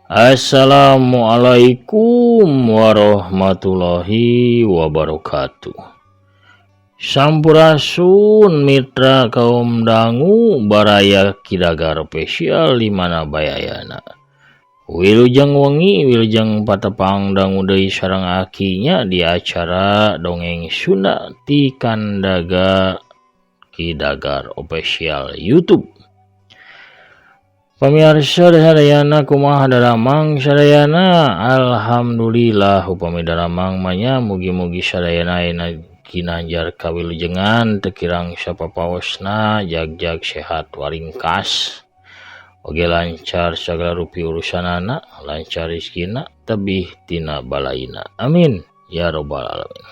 Assalamualaikum warahmatullahi wabarakatuh. Sampurasun mitra kaum dangu baraya Kidagar Official di mana bayayana. Wilujeng wengi wilujeng patepang dangu deui sareng akinya di acara dongeng Sunda ti Kandaga Kidagar Official YouTube. Pamirsa sadayana kumaha daramang sadayana, alhamdulillah upami daramang mah mugi-mugi sadayana ayeuna ginanjar kawilujengan teu kirang sapapaosna jag-jag sehat waringkas oge lancar sagala rupi urusanana, lancar rezekina tebih tina balaina, amin ya robbal alamin.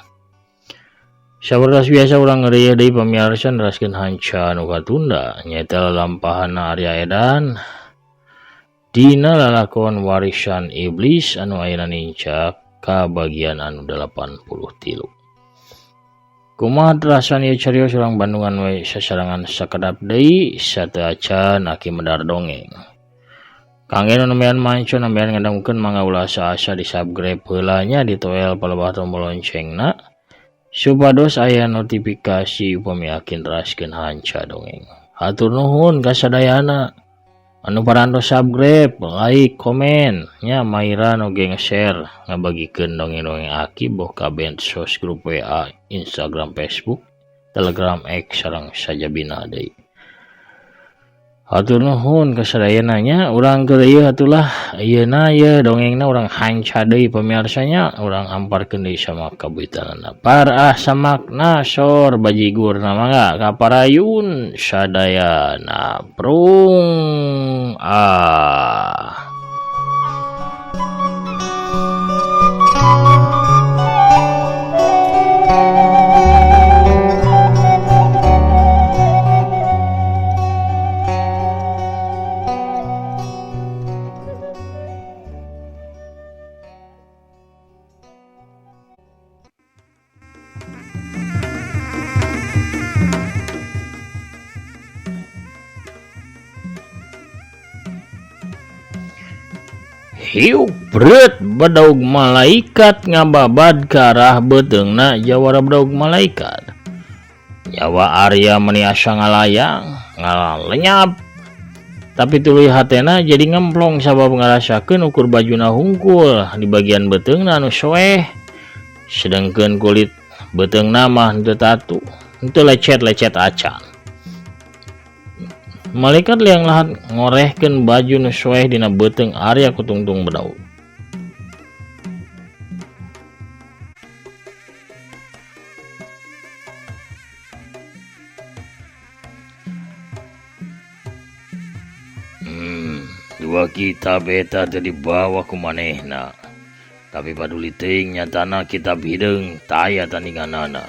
Sapertos biasa urang ngeureuyeuh deui pamirsa neraskeun hanca anu katunda nyaeta lalampahana Arya Edan dina lalakon Warisan Iblis anu ayeuna nincak ka bagian anu 83. Kumaha terasan ieu carios urang Bandungan we sasarengan sakedap deui sateuacan aki medar dongeng. Kangge nu nembean manco nembean ngadangukeun mangga ulah asa-asa di subscribe heula nya ditoel palebah tombol loncengna supados aya notifikasi upami aki neraskeun hanca dongeng. Hatur nuhun ka sadayana anu parantos subscribe, like, komen, nya mairan oge nge-share ngabagikeun dongeng-dongeng aki boh ka medsos grup WA, Instagram, Facebook, Telegram, X sareng sajabina deui. Hatur nuhun ka sadayana nya urang keur ieu atulah ayeuna ieu dongengna urang hanca deui pamirsa nya urang amparkeun deui sama kabuitanana. Parah samakna sor bajigurna mangga kaparayun sadayana prung ah. Hiuk bret bedog malaikat ngababad ka arah beuteungna jawara bedog malaikat. Nyawa Arya meni asa ngalayang, ngalenyap. Tapi tuluy hatena jadi ngemplong sabab ngarasakeun ukur bajuna hungkul di bagian beuteungna anu soeh. Sedengkeun kulit beuteungna mah henteu tatu, henteu lecet-lecet acan. Malaikat liang lahat ngorehkeun baju nu soeh dina beuteung Arya kutungtung bedog. Dua kitab eta teh dibawa ku manehna. Tapi paduli teuing nyatana kitab hideung taya tandinganana.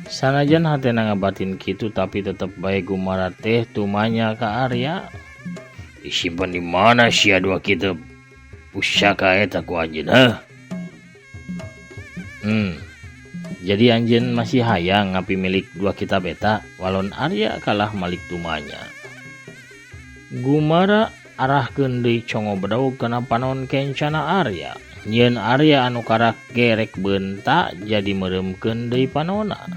Sanajan hatena ngabatin kitu tapi tetep bae gumara teh tumanya ka Arya. Disimpen di mana sia dua kitab pusaka eta ku anjeun heuh? Jadi anjeun masih hayang ngapi milik dua kitab eta walon Arya kalah malik tumanya. Gumara arahkeun deui congo bedog kana panon kencana Arya. Nyieun Arya anu karak gerek beunta jadi meureumkeun deui panonna.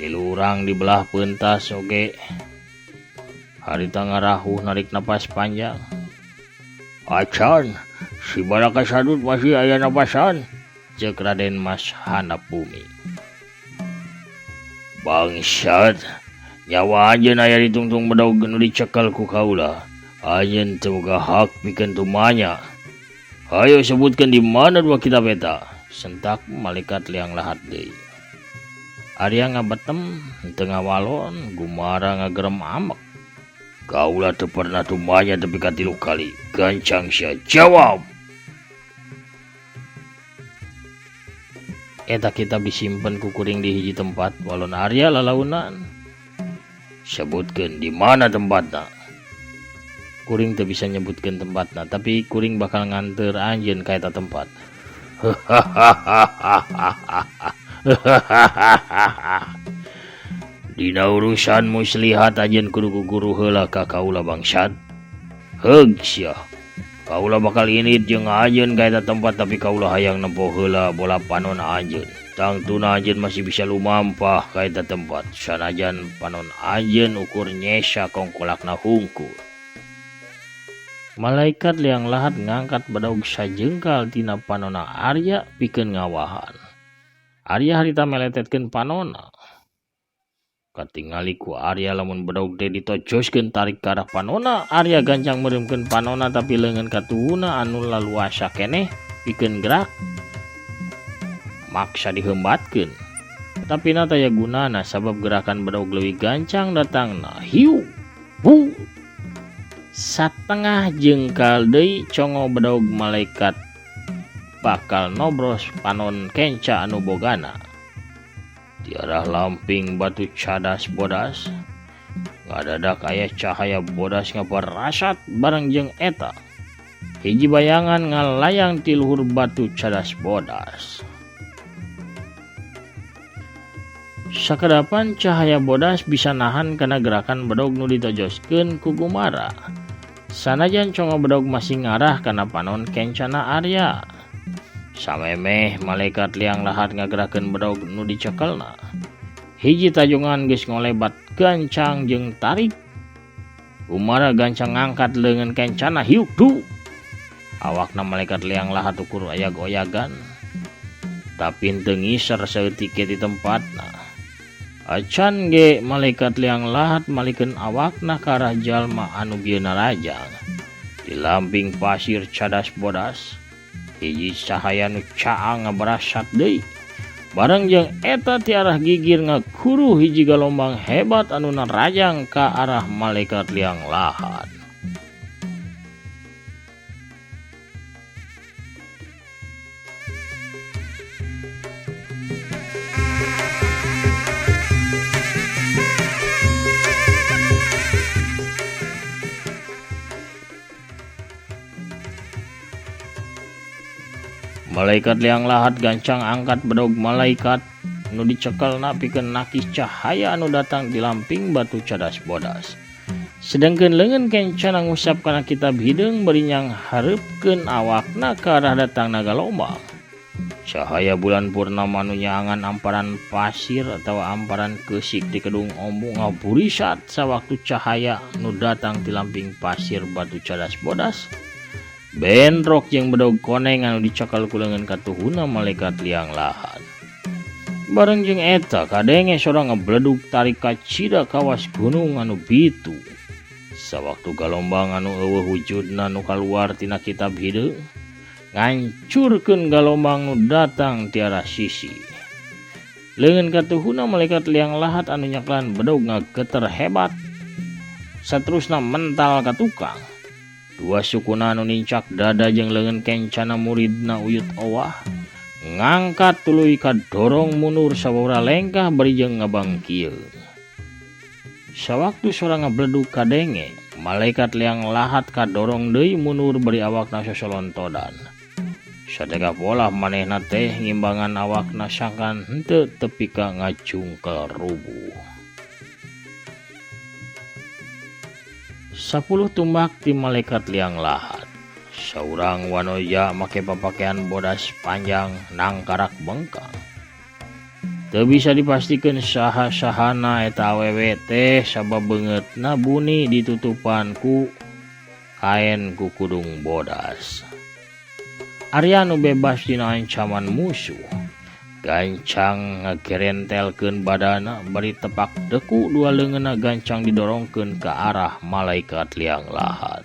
Tilu urang dibelah pentas oge. Harita ngarahuh narik napas panjang. Acan, si Baraka Sadut masih aya napasan, ceuk Raden Mas handap bumi. Bangsat, nyawa anjeun aya ditungtung bedog nu dicekel ku kaula. Anjeun teu boga hak pikeun tumanya. Hayo sebutkeun di mana dua kitab eta. Sentak malaikat liang lahat deui. Arya ngabetem, henteu ngawalon, gumara ngagerem amek. Kaula teu pernah tumanya tepi ka 3 kali. Gancang sia jawab. Eta kitab disimpen ku kuring di hiji tempat, walon Arya lalaunan. Sebutkeun di mana tempatna. Kuring teu bisa nyebutkeun tempatna, tapi kuring bakal nganteur anjeun ka eta tempat. Dina urusan muslihat anjeun kudu guguru heula ka kaula bangsat. Heug sia. Kaula bakal init jeung anjeun ka eta tempat tapi kaula hayang nempo heula bola panon anjeun. Tangtuna anjeun masih bisa lumampah ka eta tempat sanajan panon anjeun ukur nyesa kongkolakna hungkul. Malaikat liang lahat ngangkat bedog sajengkal tina panona Arya pikeun ngawahan. Arya harita meletetkeun panona. Katingali ku Arya lamun bedog teh ditojoskeun tarik ka arah panona, Arya gancang meureumkeun panona tapi leungeun katuhuna anu laluasa keneh pikeun gerak maksa dihembatkeun. Tapi na taya gunana sabab gerakan bedog leuwih gancang datangna. Hiu bu satengah jengkal deui congo bedog malaikat bakal nobros panon kenca anu bogana. Di arah lamping batu cadas bodas ngadadak aya cahaya bodas ngabarasat bareng jeung eta. Hiji bayangan ngalayang ti luhur batu cadas bodas. Sakedapan cahaya bodas bisa nahan kana gerakan bedog nu ditojoskeun ku Gumara. Sanajan congo bedog masih ngarah kana panon kencana Arya. Samemeh malaikat liang lahat ngagerakeun bedog nu dicekelna. Hiji tajungan geus ngolebat gancang jeung tarik. Gumara gancang ngangkat leungeun kencana hiuk du. Awakna malaikat liang lahat ukur ayag-oyagan. Tapi henteu ngiser saeutik ge di tempatna. Acan ge malaikat liang lahat malikeun awakna ka arah jalma anu bieu narajang. Di lamping pasir cadas bodas. Hiji cahaya nu caang ngabarasat deui. Bareng jeung eta ti arah gigir ngakuru hiji galombang hebat anu narajang ka arah malaikat liang lahat. Malaikat liang lahat gancang angkat bedog malaikat nu dicekelna pikeun nakis cahaya anu datang di lamping batu cadas bodas. Sedangkeun leungeun kencana ngusap kana kitab hideung bari nyanghareupkeun awakna ka arah datangna galombang. Cahaya bulan purnama nu nyaangan amparan pasir atawa amparan keusik di kedung ombo ngaburisat sawaktu cahaya nu datang ti lamping pasir batu cadas bodas. Bentrok jeung bedog koneng anu dicekel ku leungeun katuhuna malaikat liang lahat. Bareng jeung eta kadenge sora ngebledug tarik kacida kawas gunung anu bitu. Sawaktu galombang anu eueuh wujudna nu kaluar tina kitab hideung ngancurkeun galombang nu datang ti arah sisi. Leungeun katuhuna malaikat liang lahat anu nyaklan bedog ngageter hebat. Saterusna mental ka tukang. Dua sukuna anu nincak dada jeung leungeun kencana muridna uyut owah ngangkat tuluy kadorong mundur sababaraha lengkah bari jeung ngabangkieun. Sawaktu sora ngabledug kadenge, malaikat liang lahat kadorong deui mundur bari awakna sosolontodan. Satega polah manehna teh ngimbangan awakna sangkan henteu tepi ka ngajungkel rubuh. 10 tumbak ti malaikat liang lahat. Saurang wanoja make papakaian bodas panjang nangkarak bengkang. Teu bisa dipastikeun saha-sahana eta awewe teh sabab beungeutna buni ditutupan ku kaen ku kudung bodas. Arya nu bebas dina ancaman musuh gancang ngagerentelkeun badana bari tepak deku dua leungeunna gancang didorongkeun ka arah malaikat liang lahat.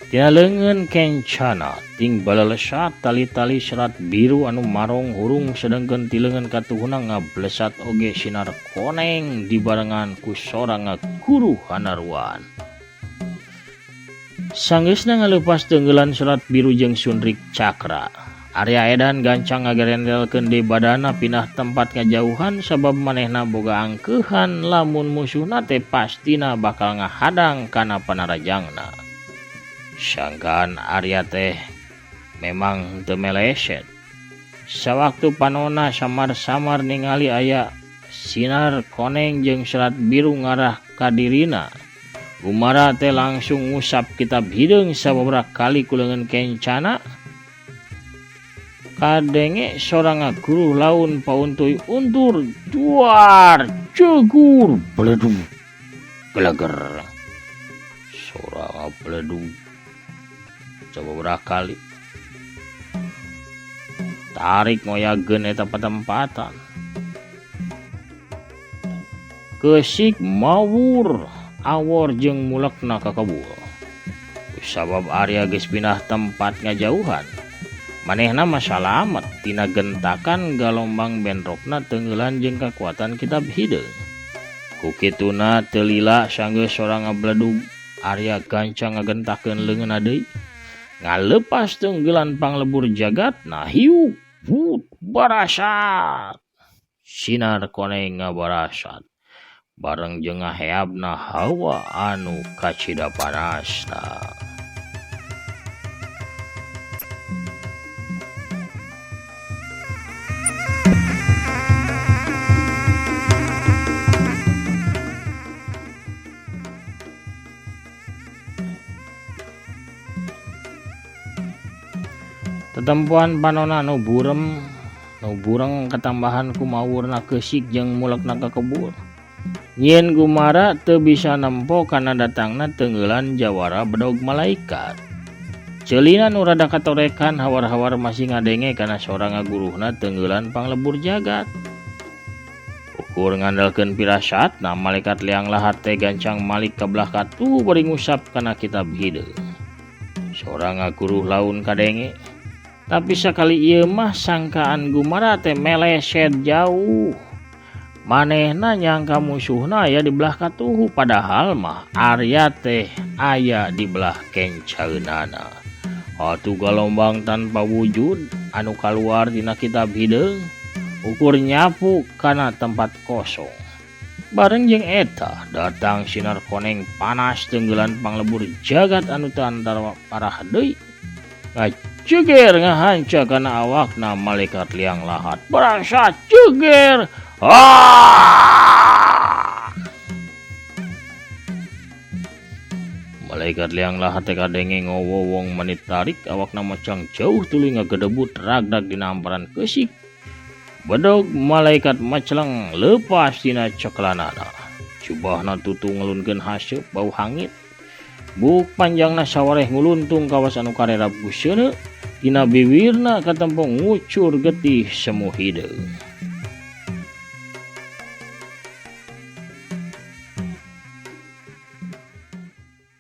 Tina leungeun kencana ting balalesat tali-tali serat biru anu marong hurung sedengkeun ti leungeun katuhuna ngablesat oge sinar koneng dibarengan ku sora ngaguruh hanaruan. Sanggeusna ngaleupas teunggelan serat biru jeung sunrik cakra. Arya Edan gancang ngagerendelkeun deui badana pindah tempat ngajauhan sabab manehna boga angkeuhan lamun musuhna teh pastina bakal ngahadang kana panarajangna. Sangkaan Arya teh memang teu meleset. Sawaktu panona samar-samar ningali aya sinar koneng jeung serat biru ngarah ka dirina. Gumara teh langsung ngusap kitab hideung sababaraha kali ku leungeun kencana. Kadenge sora ngaguruh laun pauntuy untur juar cegur beledug geleger. Sora ngabeledug sababaraha kali. Tarik ngoyageun eta patempatan. Keusik mawur awor jeung mulekna kakebul. Sabab Arya geus pindah tempat ngajauhan. Manehna mah salamet tina gentakan galombang bentrokna teungeulan jeung kakuatan kitab hideung. Ku kituna teu lila sanggeus sora ngabledug Arya gancang ngagentakeun leungeunna deui. Ngaleupas teungeulan panglebur jagatna hiuk wut barasat. Sinar koneng ngabarasat bareng jeung ngaheabna hawa anu kacida panasna. Tetempoan panona nu burem nu bureng katambahan ku mawurna keusik jeung mulekna kakebul. Nyieun Gumara teu bisa nempo kana datangna teungeulan jawara bedog malaikat. Ceulina nu rada katorekan hawar-hawar masih ngadenge kana sora ngaguruhna teungeulan panglebur jagat. Ukur ngandalkeun pirasatna malaikat liang lahat teh gancang malik ka belah katuhu bari ngusap kana kitab hideung. Sora ngaguruh laun kadenge. Tapi sakali ieu mah sangkaan Gumara teh meleset jauh. Manehna nyangka musuhna aya di belah katuhu padahal mah Arya teh aya di belah kencaeunana. Atuh galombang tanpa wujud anu kaluar tina kitab hideung ukur nyapu kana tempat kosong. Bareng jeung eta datang sinar koneng panas teungeulan panglebur jagat anu teu antara parah deui. Ngaceger ngahanca kana awakna malaikat liang lahat. Barasa ceger. Ah! Malaikat liang lahat teh kadenge ngowowong menit tarik awakna macang jauh tuluy ngagedebut ragdag dina hamparan keusik. Bedog malaikat maceleng leupas tina cekelanana. Jubahna tutu ngelunkeun haseup bau hangit. Buk panjangna sawareh nguluntung kawas anu karerap ku seuneu, dina biwirna katempo ngucur getih semu hideung.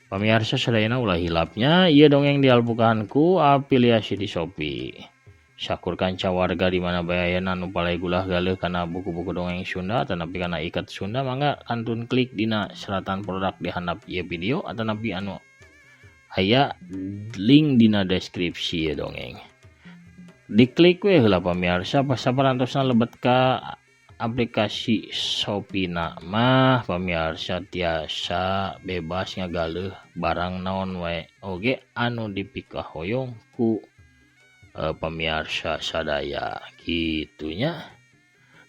Pamiarsa sadayana ulah hilapnya ieu dongeng dialbukahan ku afiliasi di Shopee. Sakur kanca warga di mana bae ayana nu palai gulah galeuh kana buku-buku dongeng Sunda atanapi kana ikat Sunda mangga kantun klik dina seratan produk di handap ieu video atanapi anu aya link dina deskripsi ieu dongeng. Diklik we heula pamiarsa pasaparantosna lebet ka aplikasi Shopee na mah pamiarsa tiasa bebas ngagaleuh barang naon wae oge anu dipikahoyong ku pamiarsa sadaya kitunya.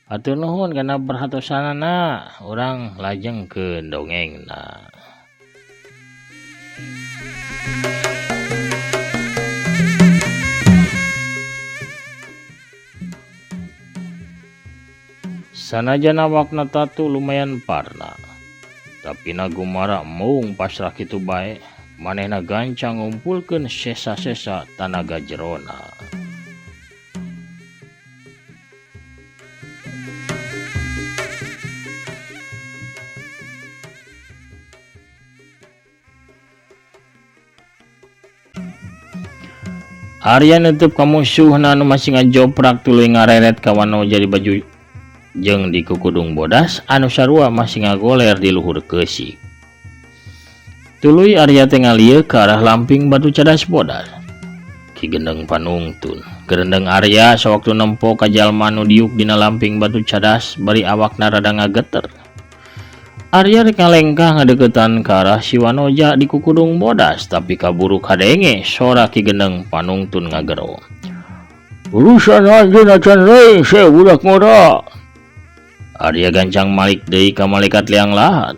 Hatur nuhun kana perhatosanana, urang lajengkeun dongengna. Sanajan awakna tatu lumayan parna, tapi na Gumara mung pasrah kitu bae, manehna gancang ngumpulkeun sesa-sesa tanaga jerona. Arya nutup ka musuhna anu masih ngajoprak tuluy ngareret ka wano jadi baju jeung di kukudung bodas anu sarua masih ngagoler di luhur keusik. Tuluy Arya teh ngalieu ka arah lamping batu cadas bodas. Ki Gendeng panungtun. Gerendeng Arya sawaktu nempo ka jalma anu diuk dina lamping batu cadas bari awakna rada ngageter. Arya rek ngalengkah ngadeukeutan ka arah si Wanoja di kukudung bodas tapi kaburu kadenge sora Ki Geneng panungtun ngagero. Urusan anjeun acan rengse budak ngora. Arya gancang malik deui ka malaikat liang lahat.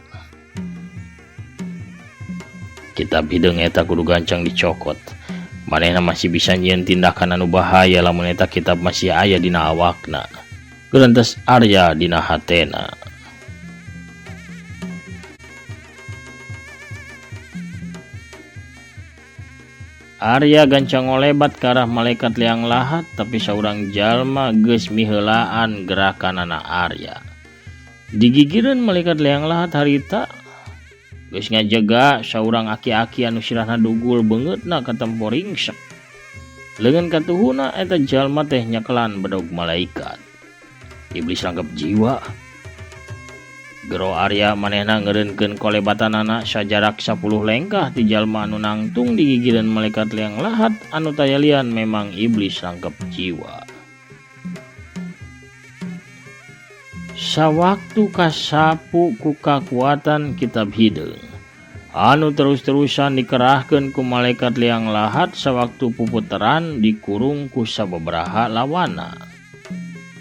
Kitab hideung eta kudu gancang dicokot. Manehna masih bisa nyieun tindakan anu bahaya lamun eta kitab masih aya dina awakna. Gerentes Arya dina hatena. Arya gancang ngolebat ka arah malaikat liang lahat tapi saurang jalma geus miheulaan gerakanana Arya. Digigireun malaikat liang lahat harita geus ngajega saurang aki-aki anu sirahna dugul beungeutna katempo ringsek. Leungeun katuhuna eta jalma teh nyekelan bedog malaikat. Iblis rangkep jiwa. Gero Arya manehna ngeureunkeun kolebatanana sajarak 10 lengkah ti jalma anu nangtung digigireun malaikat liang lahat anu tayalian memang iblis rangkep jiwa. Sawaktu kasapu ku kakuatan kitab hideung anu terus-terusan dikerahkeun ku malaikat liang lahat sawaktu puputeran dikurung ku sababaraha lawana.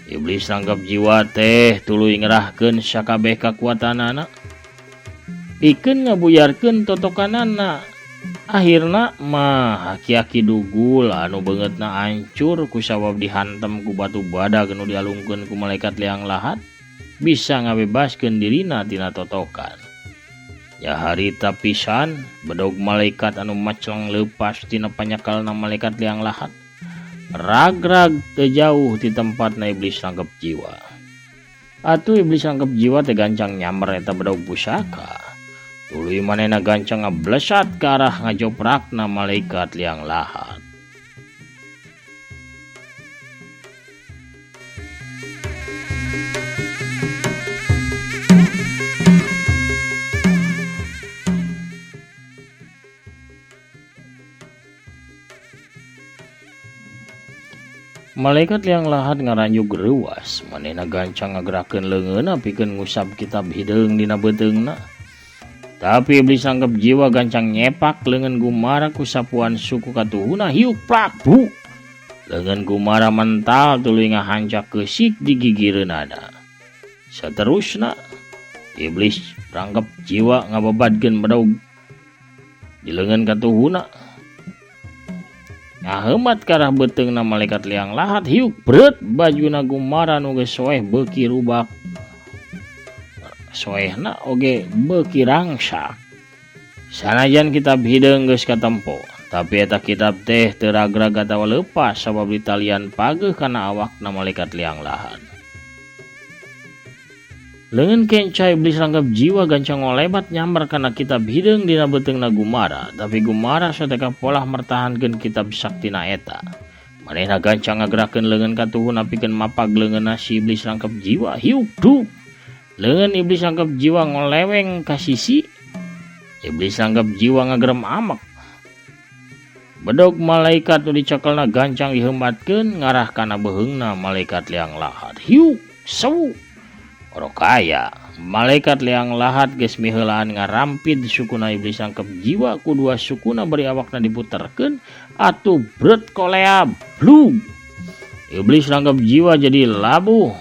Iblis rangkep jiwa teh tuluy ngerahkeun sakabeh kakuatanana pikeun ngabuyarkeun totokanana. Akhirna mah aki-aki dugul anu beungeutna hancur ku sabab dihantem ku batu badag nu dialungkeun ku malaikat liang lahat bisa ngabebaskeun dirina tina totokan. Ya harita pisan bedog malaikat anu macleng leupas tina panyekelna malaikat liang lahat. Ragrag teu jauh ti tempatna iblis rangkep jiwa. Atuh iblis rangkep jiwa teh gancang nyamber eta bedog pusaka. Tuluy manehna gancang ngablesat ka arah ngajoprakna malaikat liang lahat. Malaikat liang lahat ngaranjug reuas, manehna gancang ngagerakeun leungeunna pikeun ngusap kitab hideung dina beuteungna. Tapi iblis rangkep jiwa gancang nyepak leungeun Gumara ku sapuan suku katuhuna hiuk plak bu. Leungeun Gumara mental tuluy ngahancak keusik di gigireunana. Saterusna iblis rangkep jiwa ngababadkeun bedog di leungeun katuhuna. Ngaheumat ka arah beuteungna malaikat liang lahat hiuk breut bajuna Gumara nu geus soeh beuki rubak. Soehna oge beuki rangsak. Sanajan kitab hideung geus katempo, tapi eta kitab teh teu ragrag atawa leupas sabab ditalian pageuh kana awakna malaikat liang lahat. Leungeun kenca iblis rangkep jiwa gancang ngolebat nyamber kana kitab hideung dina beuteungna Gumara, tapi Gumara sateka polah mertahankeun kitab saktina eta. Manehna gancang ngagerakeun leungeun katuhuna pikeun mapag leungeunna si iblis rangkep jiwa hiuk dup. Leungeun iblis rangkep jiwa ngoleweng ka sisi, iblis rangkep jiwa ngagerem amek. Bedog malaikat nu dicekelna gancang diheumatkeun ngarah kana beuheungna malaikat liang lahat. Hiuk sewu. Orokaya, malaikat liang lahat geus miheulaan ngarampid sukuna iblis rangkep jiwa ku dua sukuna bari awakna diputerkeun atuh bret kolea blug. Iblis rangkep jiwa jadi labuh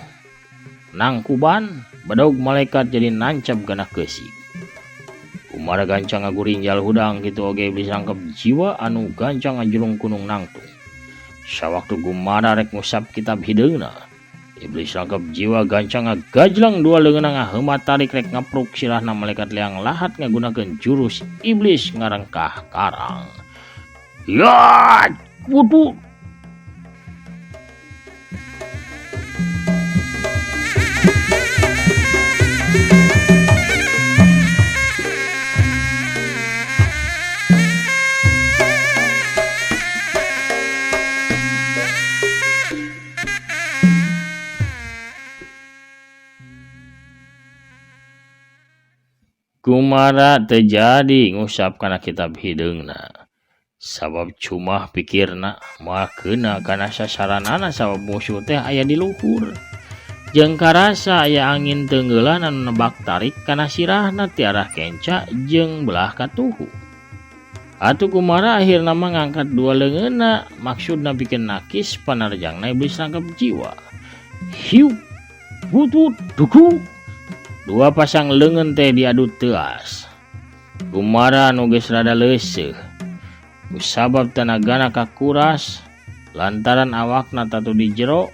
nangkuban, bedog malaikat jadi nancap kana keusik. Kumara gancang ngagurinjal hudang kitu oge iblis rangkep jiwa anu gancang ngajulung kunung nangtung. Sawaktu Gumara rek ngusap kitab hideungna, iblis rangkep jiwa gancang ngagajlang dua leungeunna ngaheumat tarik rek ngapruk sirahna malaikat liang lahat ngagunakeun jurus iblis ngarengkah karang. Ya, kudu Gumara terjadi ngusap kana kitab hideungna. Sabab cumah pikirna moal keuna kana sasaranana sabab musuh teh aya di luhur. Jeung karasa aya angin tenggeulan anu nebak tarik kana sirahna ti arah kenca jeung belah katuhu. Atuh Gumara akhirna mah ngangkat dua leungeunna maksudna pikeun nakis panarjangna iblis rangkep jiwa. Hiu butut duku. Dua pasang leungeun teh diadu teuas. Gumara nu geus rada leuseuh. Kusabab tanagana kakuras lantaran awakna tatu di jero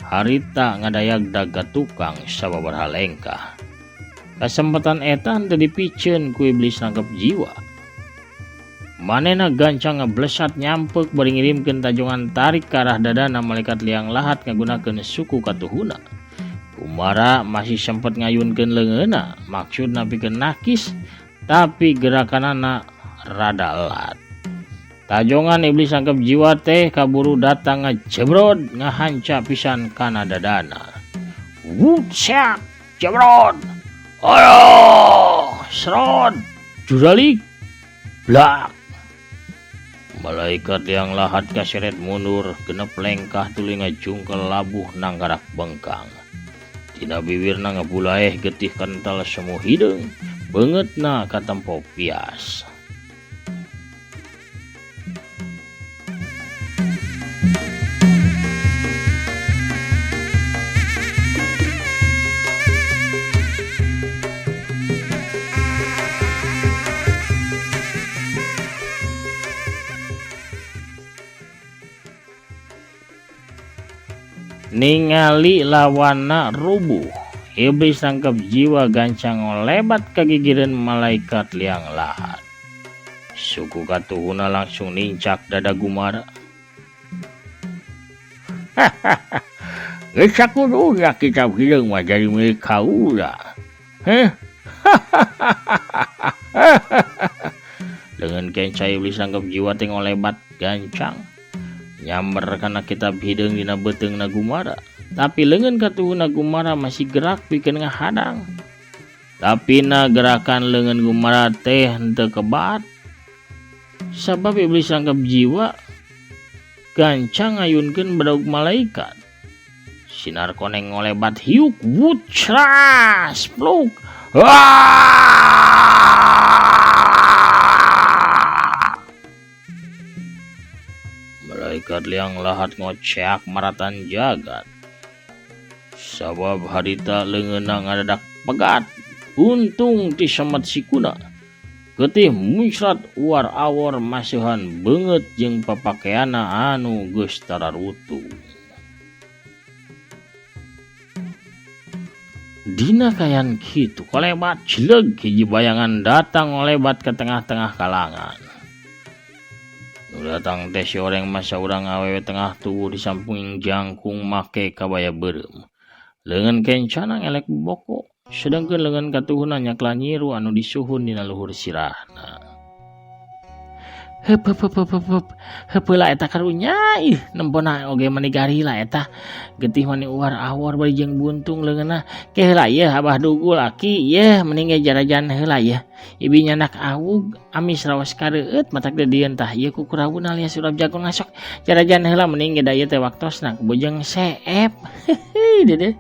harita ngadayagdag ka tukang sababaraha lengkah. Kasempatan eta henteu dipiceun ku iblis rangkep jiwa. Manehna gancang ngeblesat nyampek bari ngirimkeun tajongan tarik ka arah dadana malaikat liang lahat ngagunakeun suku katuhuna. Gumara masih sempet ngayunkeun leungeunna maksudna pikeun nakis tapi gerakanana rada elat. Tajongan iblis rangkep jiwa teh kaburu datang ngejebrod ngahanca pisan kana dadana. Wutsyak jebrod. Ayo, serod, juralik, blak. Malaikat liang lahat kaseret mundur genep lengkah tuluy ngajungkel labuh nanggarak bengkang. Dina bibirna ngebulaeh getih kental semu hideung, beungeutna katempo pias. Ningali lawanna rubuh, iblis tangkep jiwa gancang ngolebat kagigireun malaikat liang lahat. Suku katuhuna langsung nincak dada Gumara. Geus sakudunya kitab hideung mah jadi milik kaula. Heh. Dengan kenca iblis tangkep jiwa teh ngolebat gancang. Nyamber kana kitab hideung dina beuteungna Gumara. Tapi leungeun katuhuna Gumara masih gerak pikeun ngahadang. Tapi na gerakan leungeun Gumara teh henteu kebat. Sabab iblis rangkep jiwa gancang ngayunkeun bedog malaikat. Sinar koneng ngolebat hiuk wucras pluk. Malaikat liang lahat ngoceak maratan jagat. Sabab harita leungeunna ngadadak pegat. Untung ti semet sikuna. Getih muncrat uar awor masihan beungeut jeung papakeanna anu geus tararutu. Dina kayan kitu kolebat cileg hiji bayangan datang ngolebat ke tengah-tengah kalangan. Nu datang teh si oreng masa urang awewe tengah tubuh disamping jangkung make kabaya beureum. Leungeun kencana ngelek boko, sedangkeun leungeun katuhuna nyakla nyiru anu disuhun dina luhur sirahna. Heup heup heup heup heup. Heupeula eta karunya ih nempona oge mani garila eta. Getih mani uar awor bari jeung buntung leungeunna. Ke heula ieu Abah Dugul aki yeuh mending ge jarajan heula yeuh. Ibi nyandak awug amis raos kareueut matak deudieun tah ieu ku kurawun alias urap jagung ngasok. Jarajan heula mending ge da ieu teh waktosna bojeng seep. Hehe deudeuh.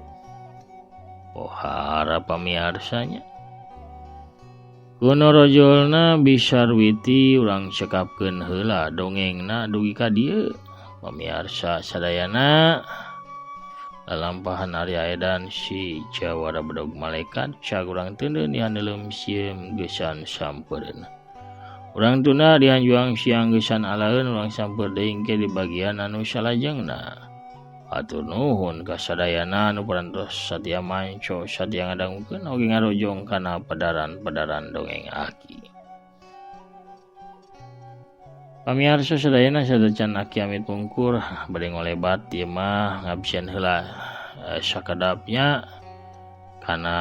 Pohara pamiarsanya. Kuno rojolna bisarwiti urang cekapkeun heula dongengna dugi ka dieu. Pamiarsa sadayana lalampahan Arya Edan si Jawara Bedog Malaikat cag urang teundeun dihandelem sieum geusan sampereun. Urang tunda dihanjuang siang geusan alaeun urang samper deui engke di bagian anu salajengna. Hatur nuhun ka sadayana anu parantos satia manco satia ngadangukeun oge ngarojong kana pedaran-pedaran dongeng aki. Pamiarsa sadayana sadacan aki amit pungkur bade ngolebat ieu mah ngabsen heula sakadapnya kana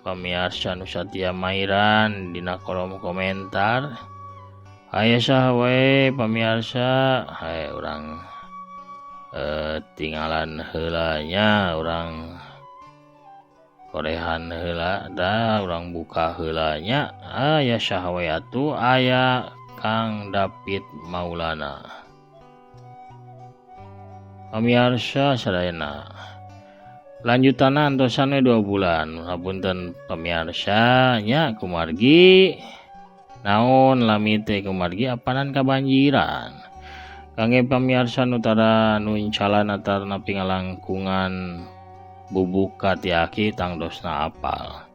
pamiarsa nu satia mairan dina kolom komentar. Aya saha wae pamiarsa hae urang tinggalan heulanya urang korehan heula da urang buka heulanya aya saha wae atuh aya Kang David Maulana. Pamiarsa sadayana Lanjutanna antosan we 2 bulan. Hapunten pamiarsa nya kumargi naon lami teh kumargi apanan kabanjiran. Kangge pamiarsa nu tara nuncalan atarna pingalangkungan bubuka ti aki tangdosna apal.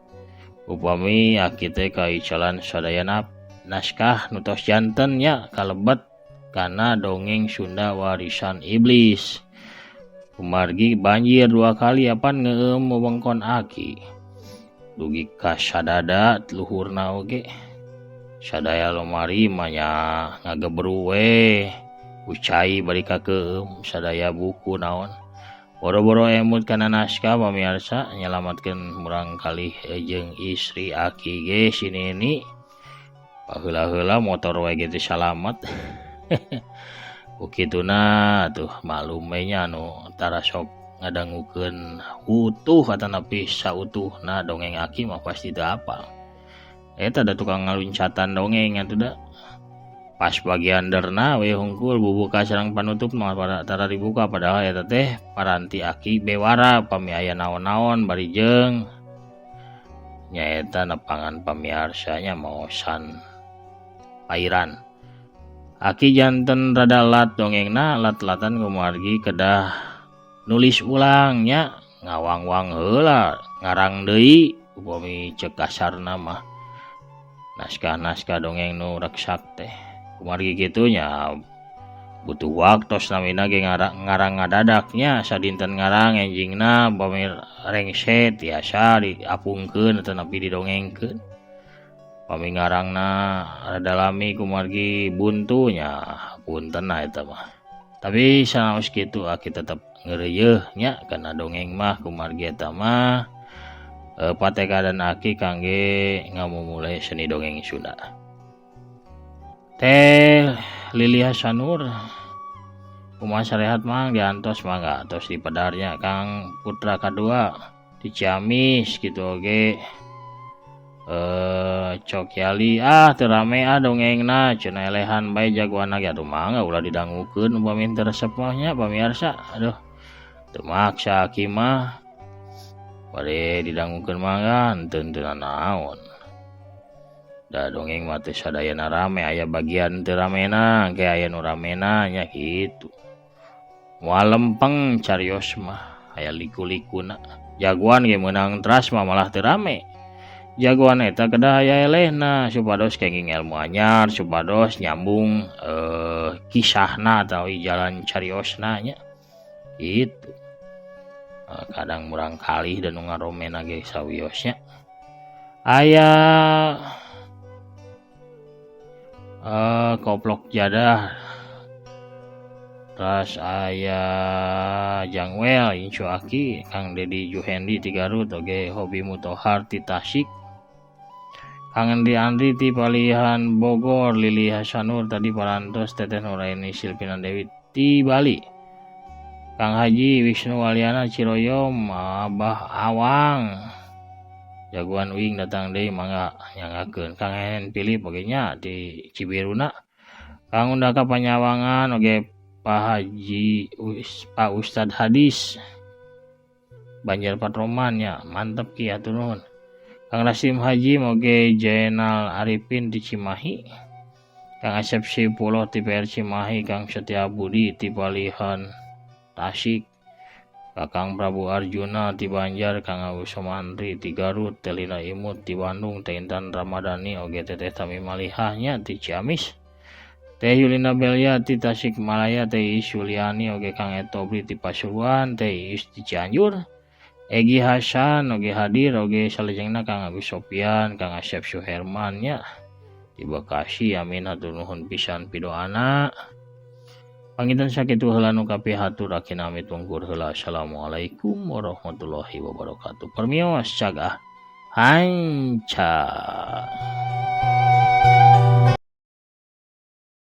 Upami aki teh kaicalan sadayana naskah nu tos janten nya kalebet kana dongeng Sunda warisan iblis. Kumargi banjir 2 kali apan ngeueum wewengkon aki. Dugi ka sadada luhurna oge. Sadaya lomari mah nya ngagebru we. Ku cai bari kakeueum sadaya buku naon. Boro-boro emut kana naskah pamiarsa nyalamatkeun murang kalih jeung istri aki ge si nini. Baheula-heula motor we ge teu salamet. Ku kituna tuh maklum we nya anu tara sok ngadangukeun utuh atanapi sautuhna dongeng aki mah pasti teu apal. Eta da tukang ngaluncatan dongeng atuh da. Pas bagian derna we hungkul bubuka sareng panutup mah tara dibuka padahal eta teh paranti aki bewara pami aya naon-naon bari jeung nyaeta nepangan pamiarsa nya maosan pairan. Aki janten rada lat dongengna lat-latan kumargi kedah nulis ulang nya ngawang-wang heula ngarang deui upami ceuk kasarna mah. Naskah-naskah dongeng nu reksak teh kumargi kitu nya butuh waktos namina ge ngarang ngadadaknya sadinten ngarang enjingna upami rengse tiasa diapungkeun atanapi didongengkeun. Pami ngarangna rada lami kumargi buntu nya punten lah eta mah. Tapi sanaos kitu aki tetep ngeureuyeuh nya kana dongeng mah kumargi eta mah patekadan aki kangge ngamumule seni dongeng Sunda. Teh Lili Hasanur kumaha sarehat mang diantos mangga tos di pedarnya Kang Putra kadua di Ciamis kitu oge. Cokyali teu rame dongengna cenah elehan bae jagoanna ge atuh mangga ulah didangukeun upami teu resep mah nya pamiarsa. Aduh teu maksa aki mah bade didangukeun mah kan teu naon. Da dongeng mah teu sadayana rame aya bagian teu ramena engke aya nu ramena nya kitu. Moal lempeng carios mah aya liku-likuna. Jagoan ge meunang teras mah malah teu rame. Jagoan eta kedah aya elehna supados kenging ilmu anyar supados nyambung kisahna atawa jalan cariosna nya kitu. Kadang murang kalih dan nu ngaromena ge sawiosnya. Aya koplok jadah terus aya Jangwel Incu Aki Kang Dedi Juhendi ti Garut oge Hobi Mutohar ti Tasik Kang Andri Andri ti Palihan Bogor Lili Hasanur tadi parantos Teteh Nuraini Silvina Dewi ti Bali Kang Haji Wisnu Waliana Ciroyom Abah Awang jagoan uing datang deui mangga nyangakeun Kang Enen Pilip oge nya di Cibiruna Kang Undaka Panyawangan oge Pak Haji Pak Ustad Hadis Banjar Patroman nya mantep ki hatur nuhun Kang Rasim Haji oge Jainal Arifin di Cimahi Kang Asep Sipuloh ti PR Cimahi Kang Setia Budi ti Palihan Tasik Kakang Prabu Arjuna ti Banjar Kang Agus Somantri ti Garut Telina Imut ti Bandung Teh Intan Ramadhani oge Teteh Tami Malihah nya ti Ciamis Teh Yulina Belia ti Tasikmalaya Teh Iis Yuliani oge Kang Etobri ti Pasuruan Teh Iis ti Cianjur Egi Hasan oge hadir oge salajengna Kang Agus Sopian Kang Asep Suherman nya di Bekasi amin hatur nuhun pisan pidoana. Panginten sakitu heula nu kapihatur aki nami tungkur heula. Assalamualaikum warahmatullahi wabarakatuh. Permios cagah hanca.